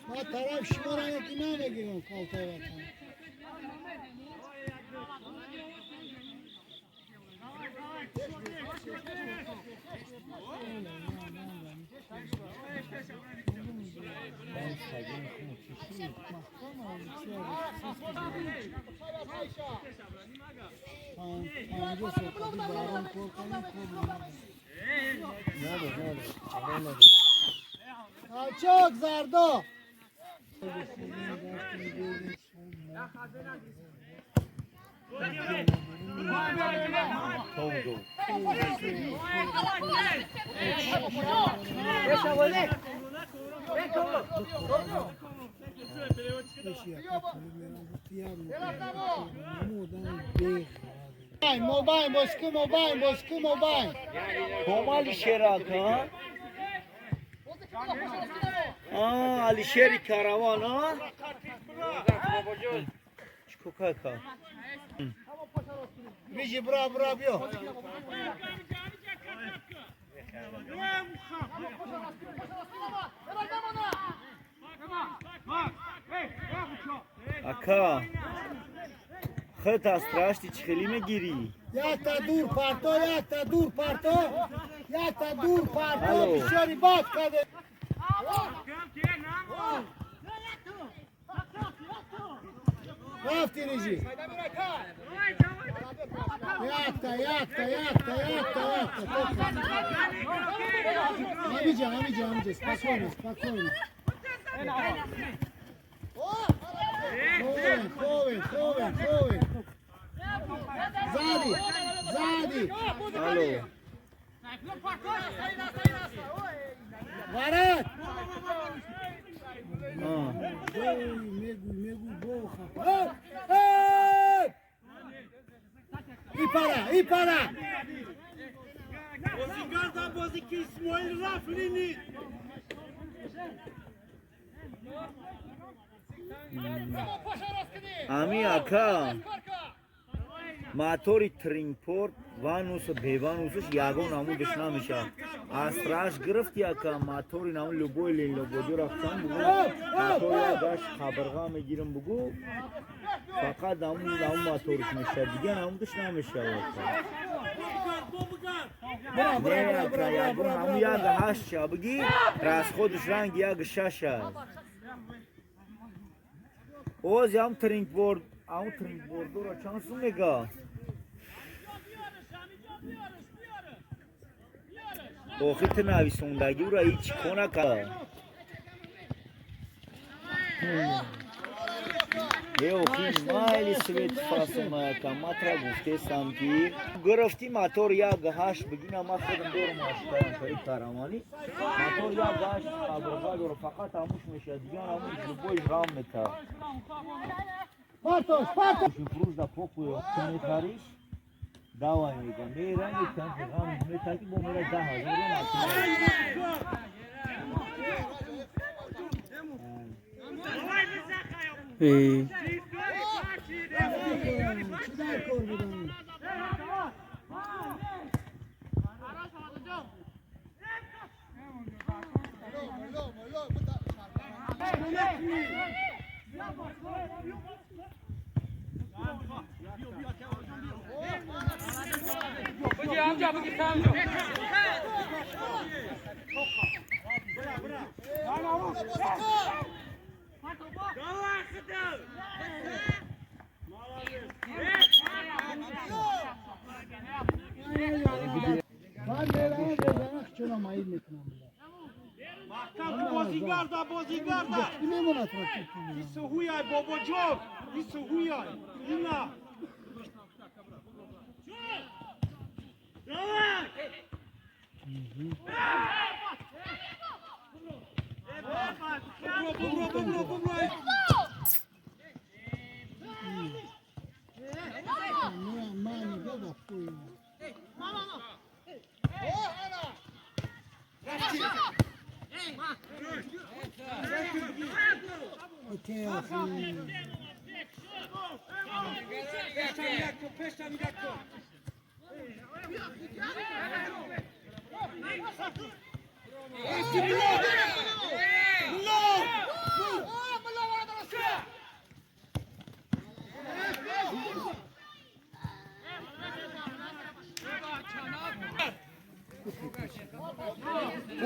Ма тараф шуморо яки намегирам калтаи ватан. Alçak Zardo. Мобайн бошки мобайн бошки мобайн. Комали шерака. А, Алишери караван, а? Чикока. Бижи бра бра биё. Ака. Хет аз трашти чӣ хеле мегирӣ? Якта дур парто, якта дур парто, якта дур парто, бисёри бад карде. Рафти режи. Якта, якта, якта, якта, якта. Ҳамиҷа, ҳамиҷа, ҳамиҷа. Спокойно, спокойно. Ховен, ховен, ховен, ховен. Сзади, сзади. Алло. Варат. Мегу, мегу, боха. Ипара, ипара. Бозигарда бози ки Исмоил рафт линит. Ами ака. Мотори Тринпорт ванус беванусш ягон намудаш намешавад. Астраш гирифти ака мотори нам любой ленлободӣ рафтан бугу мотори агаш қабрға мегирам бугу фақат наму моторш мешавад, дигар намудаш намешавад. Ҳаму як ҳашт ша буги расходш ранги як шаш аст. Оз ям Тринпорт ам Тринпордора чанд сум мега? Охи ту нависондагӣ ура ҳеҷ ко накард. Э охи майли свет фасомаяка матра гуфтесам ки гирифти мотор як ҳашт бигина ма худам дорам ҳаштаям шаи карамани мотор як ҳашт қабрға дора фақат ҳамуш мешавад, дигар ҳамуш любой ғам метавад. Партош, партош. Фурӯш да попу ту мехариш давай мега мерам метам ғам метаки бо мера 10,000 Э. Чӣ дар кор будам? Ман меравам безанах чуна маид мекунам. Бозигарда, бозигарда. Мемонад Исуҳуяй бобоҷон, исуҳуяй. Ина. Бубро, бубро, бубро.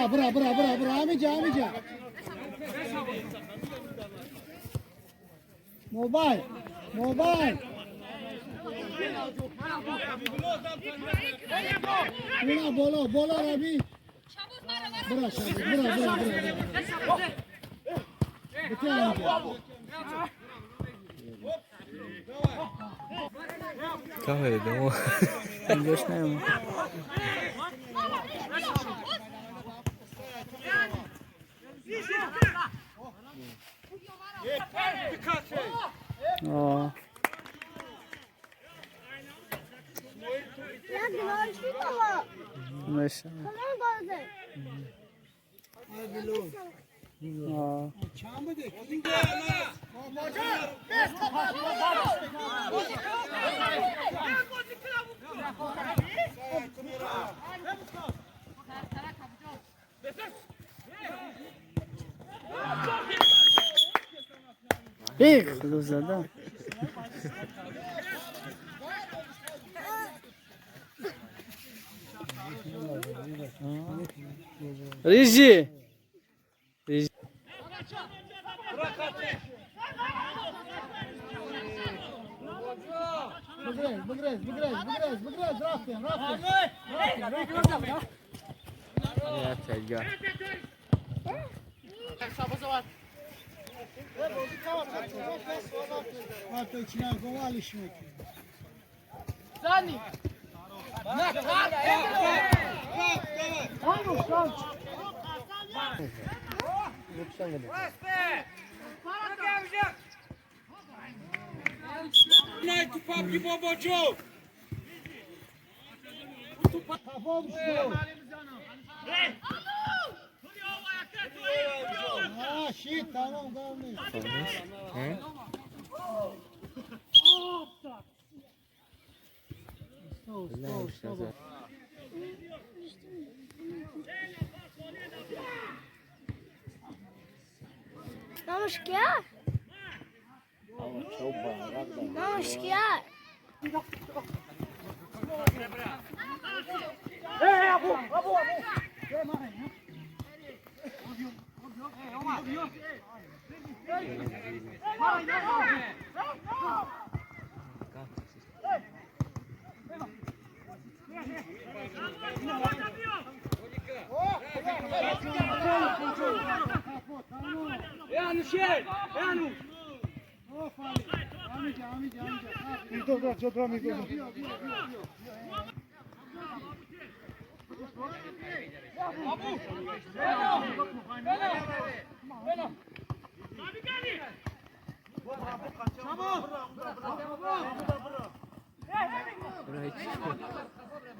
Бра, бра, бра, бра, бра, ҳамиҷа, ҳамиҷа. Мобайл, мобайл. Уна боло, боло раби. Бра, Шабоз, бра, бра, бра. Битя ҳамиҷа. Инҷош наёмад. Эх, зада. Рижи. Рижи. Бигрез, бигрез, бигрез, бигрез, бигрез, рафтем, рафтем. Рафтем, рафтем. Мамушка? Мамушка? Эй, Абу, Абу, Абу!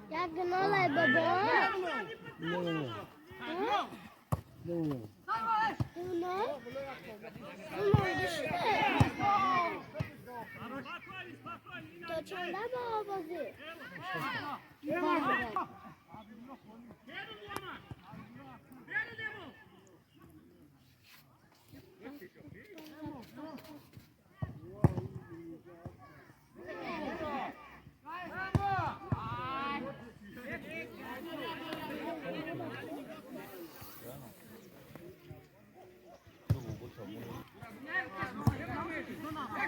Я гнала баба. No. No.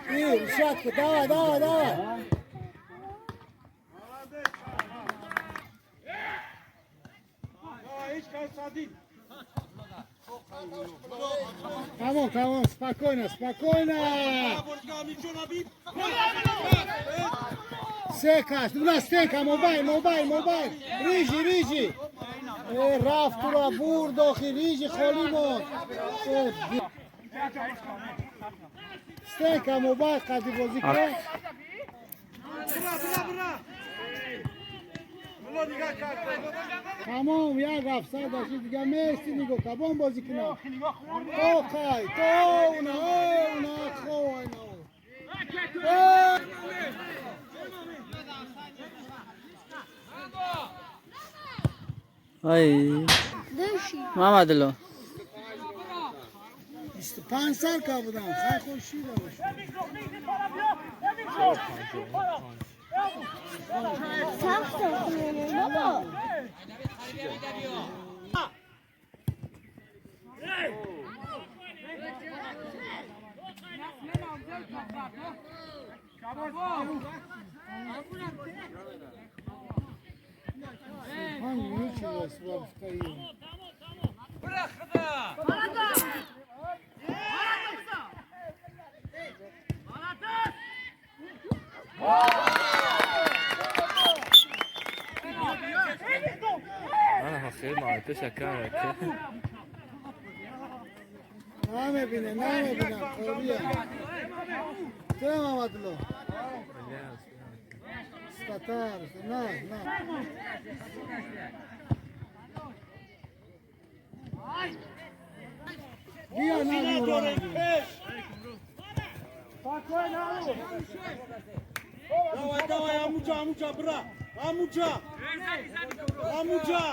Решатка, давай, давай, давай. Тамом, тамом, спокойно, спокойно. Секаш, у нас стенка, мобайл, мобайл, мобайл. Рижи, рижи. Рафтура, бурдохи, рижи, холимон. Стенка, мобайл, қади бозӣ кун. Тамом, як афсар дошти дига мести нигоҳ кабон бозӣ кунам. То қай, то уна, уна, хо, уна. Ай. Мамадло. 25 сал ка будам, хай хуршид бош. Сахт баба. نمیبینه خوبیه تو محمدلو ستار نه نه بیا نه Давай, амуча, амуча, бра! Амуча! Амуча!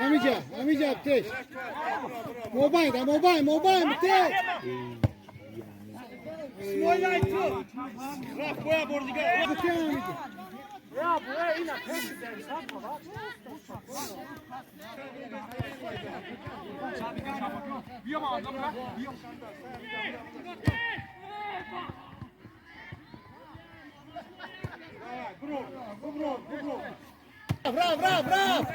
Амиҷа, амиҷа, теш. Мобайн, мобайн, мобайн, теш. Браво, браво, браво!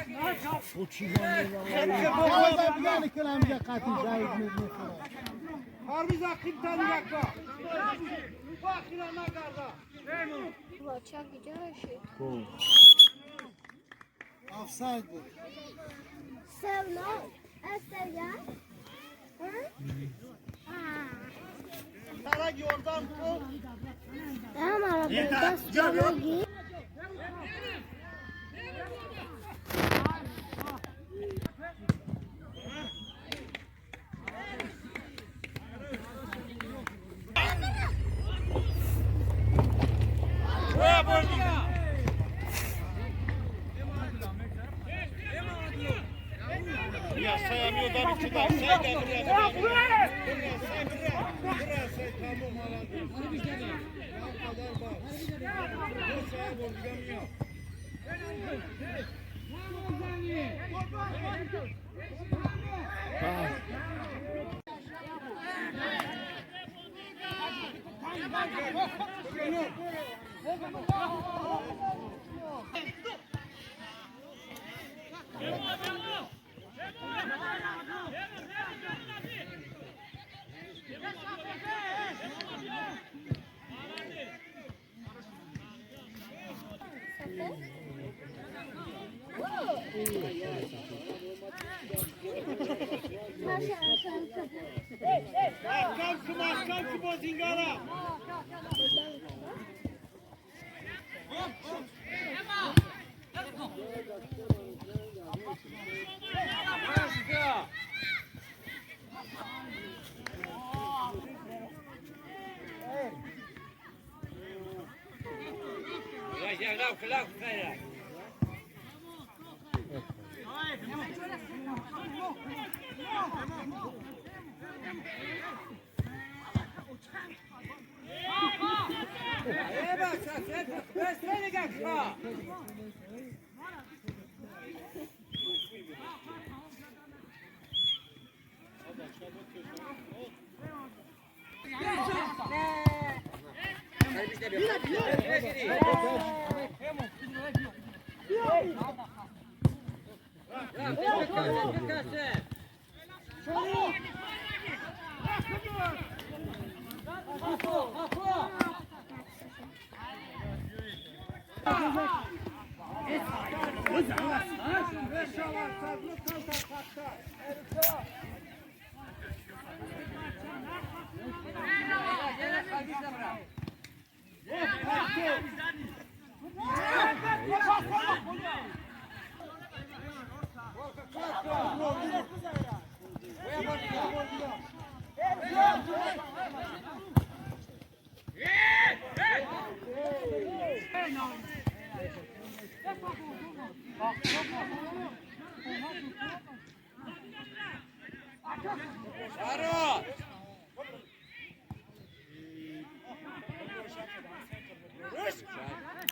Офсайд буд.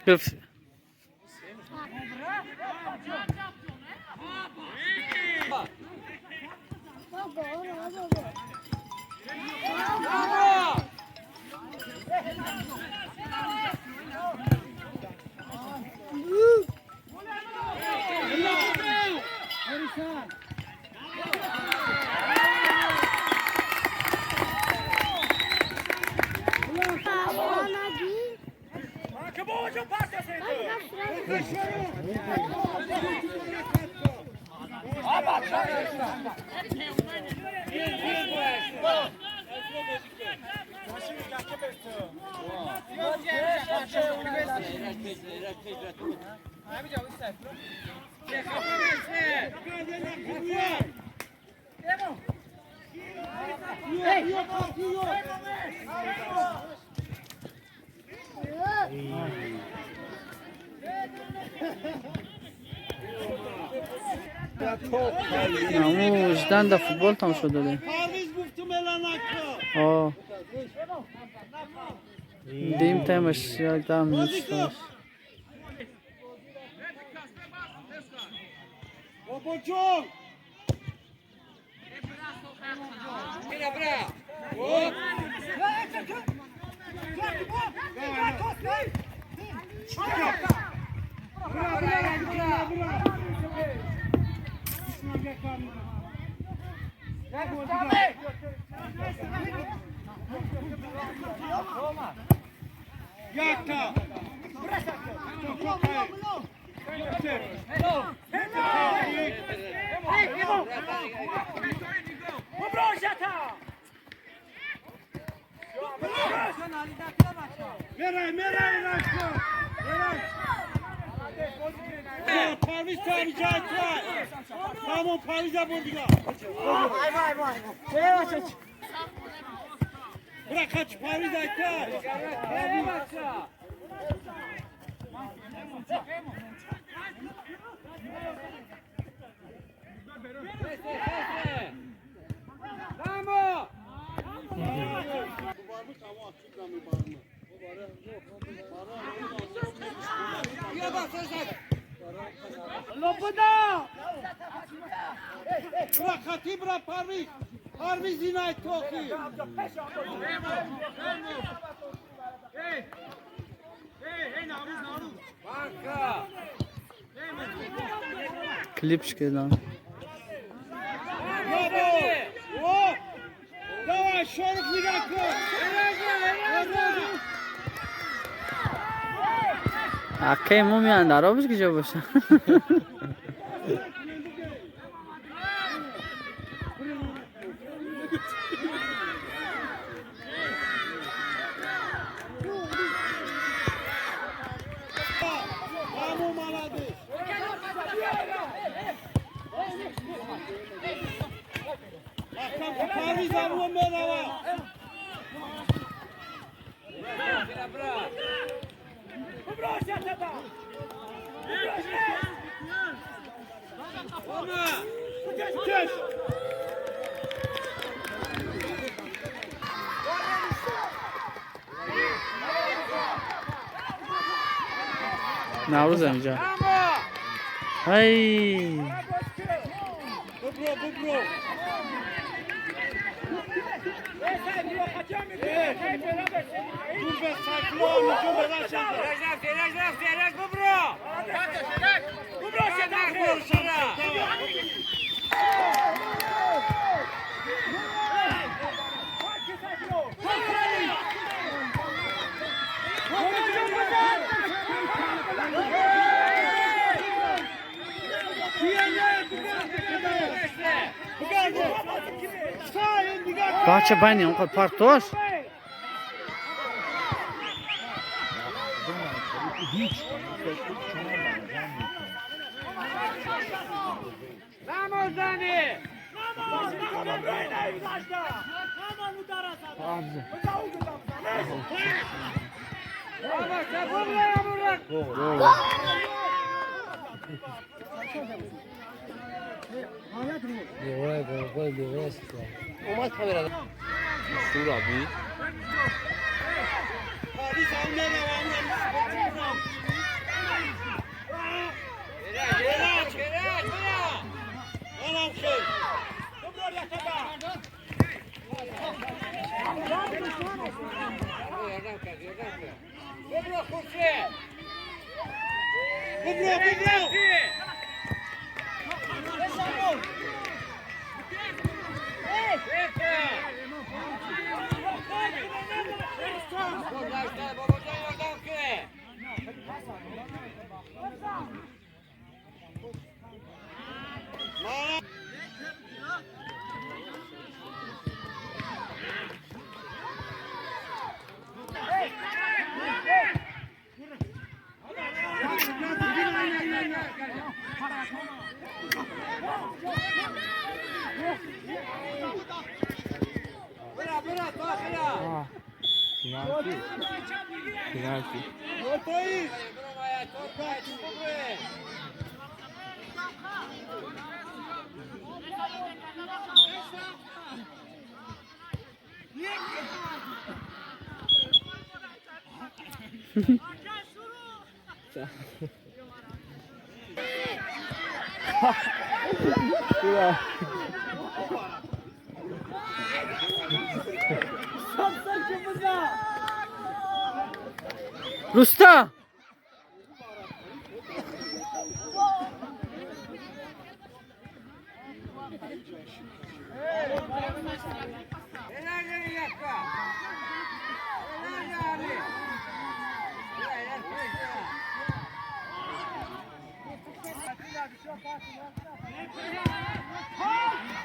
Гирифт. Наму ждан да футбол тамошо додем. О. Дим таймаш як дам ништ. Бобоҷон! Клипш кардам. Акай мо меянд аробиш киҷо боша. Наврӯз инҷа. Ай! Бача байни онқадр партош. Penalti. Руста!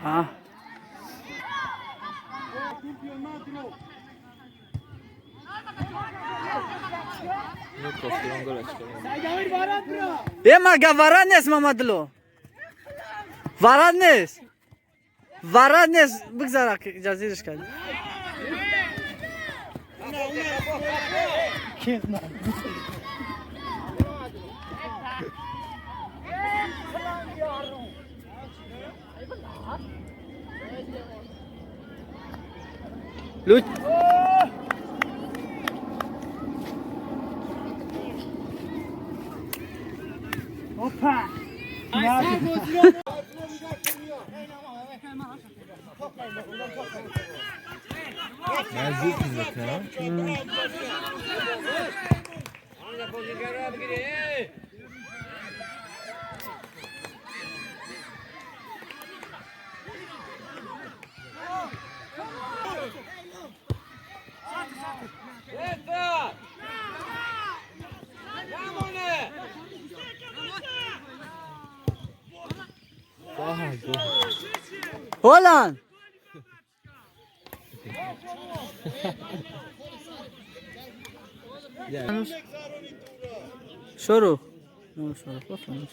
А. Е, мага варад нест, Мамадло. Варад нест. Варад нест. Бигзара, ҷазираш кард. Лут. Опа! Наздик мекунам. Ҳоланд! Шорух. Ну, Шорух, вот он.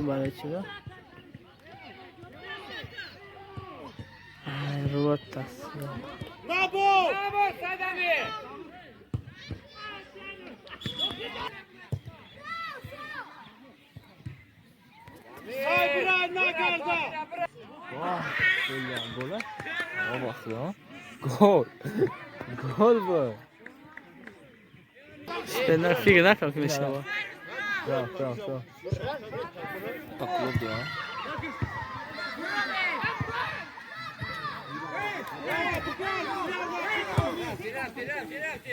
Барои чиро? Ай, ротас. Браво! Гол, гол. Гол. Гол буд. Фикр накардам, ки мешава. Рафт, рафт, рафт. Тақлиб да.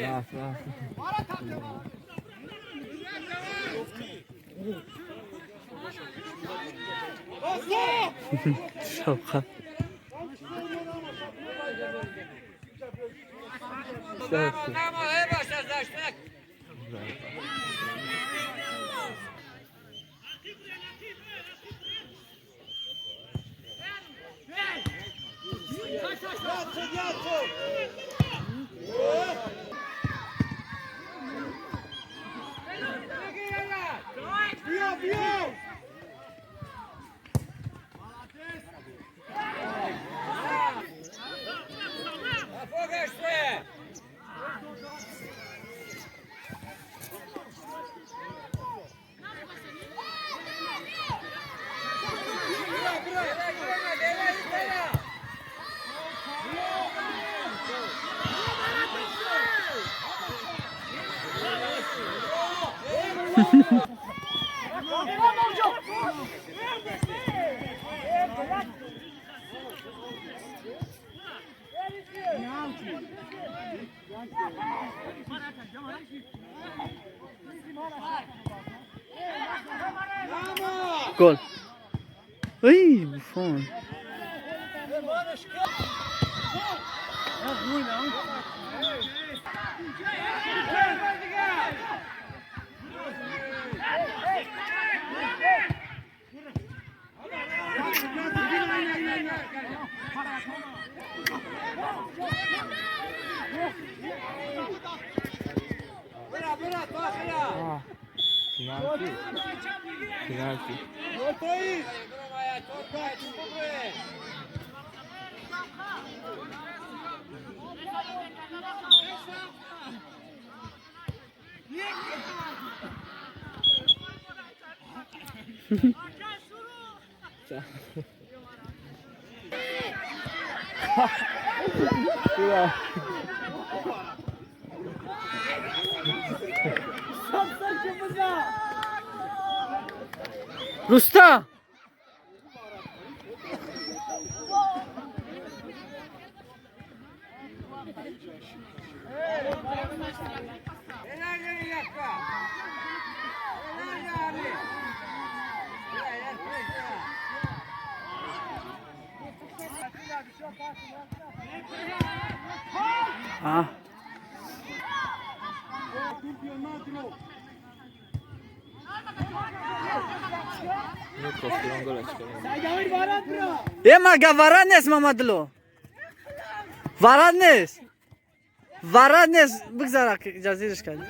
Рафт, рафт. Шавқа. Гол. Ой, Буфон. Пенальти. Пенальти. Рустам! А. Э, мага варад нест, Мамадло. Варад нест. Варад нест. Бигзара, ҷазираш кард.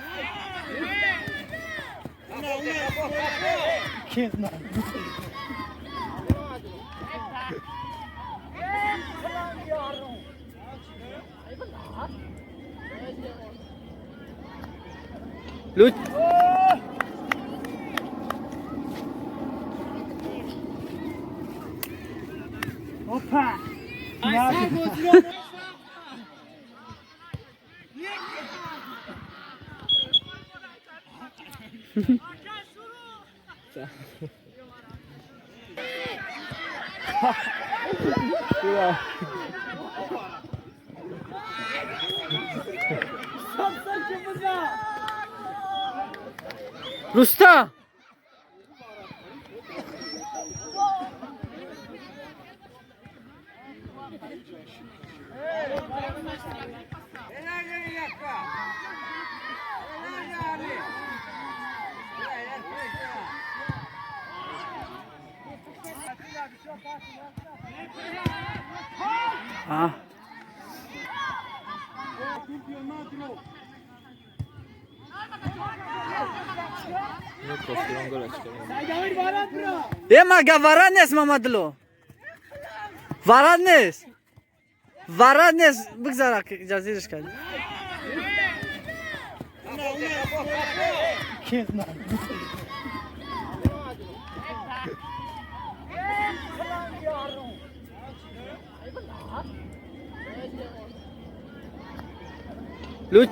Лут. Опа! Рустам! А. Э, мага варад нест, Мамадло. Варад нест. Варад нест. Бигзара, ҷазираш кард. Лут.